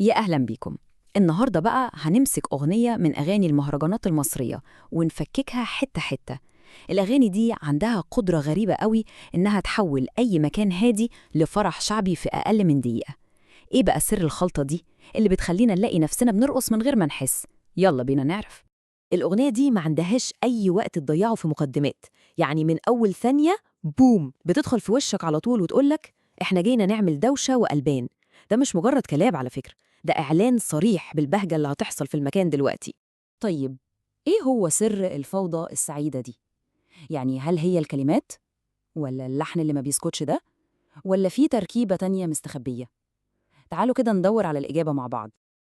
يا أهلا بيكم. النهاردة بقى هنمسك أغنية من أغاني المهرجانات المصرية ونفككها حتة حتة. الأغاني دي عندها قدرة غريبة قوي إنها تحول أي مكان هادي لفرح شعبي في أقل من دقيقة. إيه بقى سر الخلطة دي اللي بتخلينا نلاقي نفسنا بنرقص من غير ما نحس؟ يلا بينا نعرف. الأغنية دي ما عندهاش أي وقت تضيعه في مقدمات، يعني من أول ثانية بوم بتدخل في وشك على طول وتقولك إحنا جينا نعمل دوشة وقلبان. ده مش مجرد كلام على فكرة، ده إعلان صريح بالبهجة اللي هتحصل في المكان دلوقتي. طيب، إيه هو سر الفوضى السعيدة دي؟ يعني هل هي الكلمات؟ ولا اللحن اللي ما بيسكتش ده؟ ولا في تركيبة تانية مستخبية؟ تعالوا كده ندور على الإجابة مع بعض.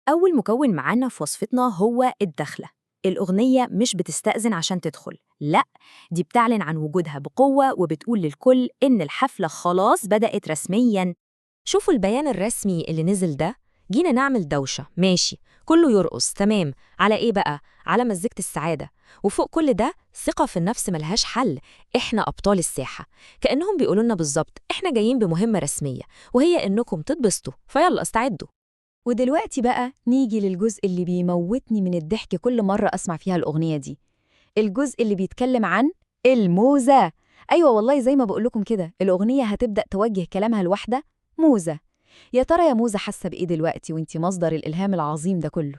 أول مكون معانا في وصفتنا هو الدخلة. الأغنية مش بتستأذن عشان تدخل، لا، دي بتعلن عن وجودها بقوة وبتقول للكل إن الحفلة خلاص بدأت رسمياً. شوفوا البيان الرسمي اللي نزل ده، جينا نعمل دوشة، ماشي، كله يرقص، تمام، على إيه بقى؟ على مزيكة السعادة. وفوق كل ده ثقة في النفس ملهاش حل، إحنا أبطال الساحة. كأنهم بيقولوا لنا بالظبط إحنا جايين بمهمة رسمية، وهي إنكم تتبسطوا، فيلا استعدوا. ودلوقتي بقى نيجي للجزء اللي بيموتني من الضحك كل مرة أسمع فيها الأغنية دي، الجزء اللي بيتكلم عن الموزة. أيوة والله زي ما بقولكم كده، الأغنية هتبدأ توجه كلامها لواحدة موزة. يا ترى يا موزة حاسة بإيه دلوقتي وانتي مصدر الإلهام العظيم ده كله؟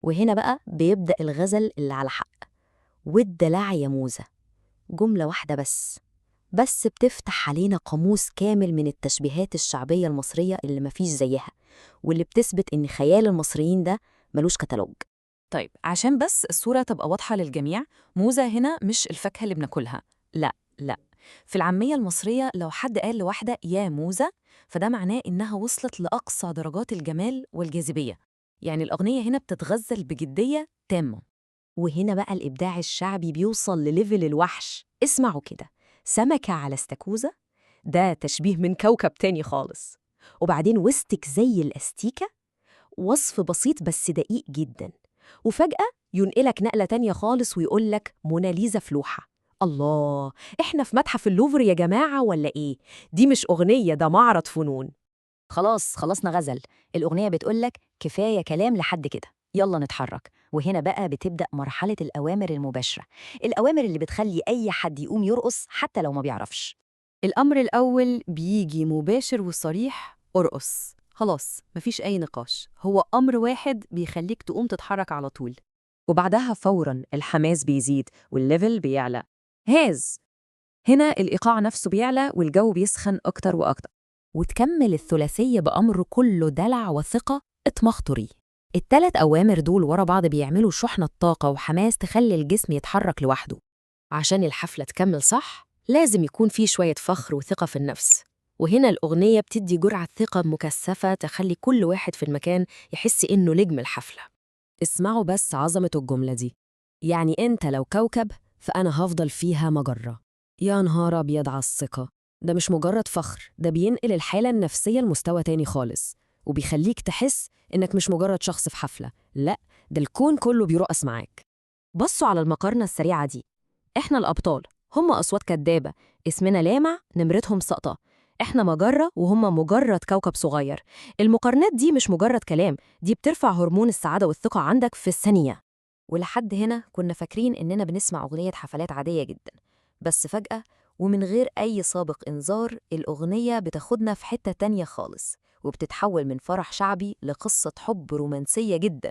وهنا بقى بيبدأ الغزل اللي على حق، والدلع يا موزة. جملة واحدة بس بتفتح علينا قاموس كامل من التشبيهات الشعبية المصرية اللي مفيش زيها، واللي بتثبت إن خيال المصريين ده ملوش كتالوج. طيب، عشان بس الصورة تبقى واضحة للجميع، موزة هنا مش الفاكهة اللي بناكلها، لا لا. في العامية المصرية لو حد قال لواحدة يا موزة، فده معناه إنها وصلت لأقصى درجات الجمال والجاذبية. يعني الأغنية هنا بتتغزل بجدية تامة. وهنا بقى الإبداع الشعبي بيوصل لل level الوحش. اسمعوا كده، سمكة على استاكوزا، ده تشبيه من كوكب تاني خالص. وبعدين وسطك زي الأستيكة، وصف بسيط بس دقيق جدا. وفجأة ينقلك نقلة تانية خالص ويقولك موناليزا في لوحة. الله، إحنا في متحف اللوفر يا جماعة ولا إيه؟ دي مش أغنية، ده معرض فنون. خلاص خلصنا غزل، الأغنية بتقولك كفاية كلام لحد كده، يلا نتحرك. وهنا بقى بتبدأ مرحلة الأوامر المباشرة، الأوامر اللي بتخلي أي حد يقوم يرقص حتى لو ما بيعرفش. الأمر الأول بيجي مباشر وصريح، ارقص. خلاص، مفيش أي نقاش، هو أمر واحد بيخليك تقوم تتحرك على طول. وبعدها فوراً الحماس بيزيد وال level بيعلى. هاز هنا الإيقاع نفسه بيعلى والجو بيسخن أكتر وأكتر. وتكمل الثلاثية بأمر كله دلع وثقة، اتمخطري. التلات أوامر دول ورا بعض بيعملوا شحنة طاقة وحماس تخلي الجسم يتحرك لوحده. عشان الحفلة تكمل صح، لازم يكون في شوية فخر وثقة في النفس. وهنا الأغنية بتدي جرعة ثقة مكثفة تخلي كل واحد في المكان يحس إنه نجم الحفلة. اسمعوا بس عظمة الجملة دي، يعني أنت لو كوكب فأنا هفضل فيها مجرة. يا نهار أبيض على الثقة، ده مش مجرد فخر، ده بينقل الحالة النفسية لمستوى تاني خالص، وبيخليك تحس إنك مش مجرد شخص في حفلة، لا، ده الكون كله بيرقص معاك. بصوا على المقارنة السريعة دي، إحنا الأبطال، هم أصوات كدابة، اسمنا لامع، نمرتهم ساقطة. إحنا مجرة وهم مجرد كوكب صغير. المقارنات دي مش مجرد كلام، دي بترفع هرمون السعادة والثقة عندك في الثانية. ولحد هنا كنا فاكرين إننا بنسمع أغنية حفلات عادية جدا، بس فجأة ومن غير أي سابق إنذار الأغنية بتاخدنا في حتة تانية خالص، وبتتحول من فرح شعبي لقصة حب رومانسية جدا.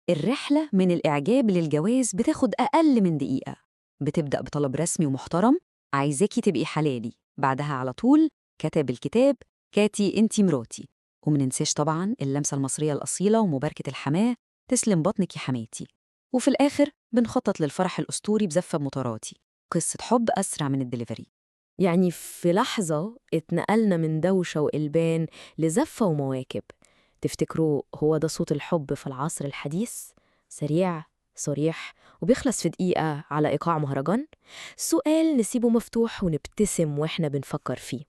الرحلة من الإعجاب للجواز بتاخد أقل من دقيقة. بتبدأ بطلب رسمي ومحترم، عايزاكي تبقي حلالي، بعدها على طول كتب الكتاب، كاتي انتي مراتي. ومننساش طبعا اللمسة المصرية الأصيلة ومباركة الحماة، تسلم بطنك يا حماتي. وفي الآخر بنخطط للفرح الأسطوري بزفة مطاراتي. قصة حب أسرع من الدليفري. يعني في لحظة اتنقلنا من دوشة وقلبان لزفة ومواكب. تفتكروا هو ده صوت الحب في العصر الحديث؟ سريع، صريح، وبيخلص في دقيقة على إيقاع مهرجان؟ سؤال نسيبه مفتوح ونبتسم وإحنا بنفكر فيه.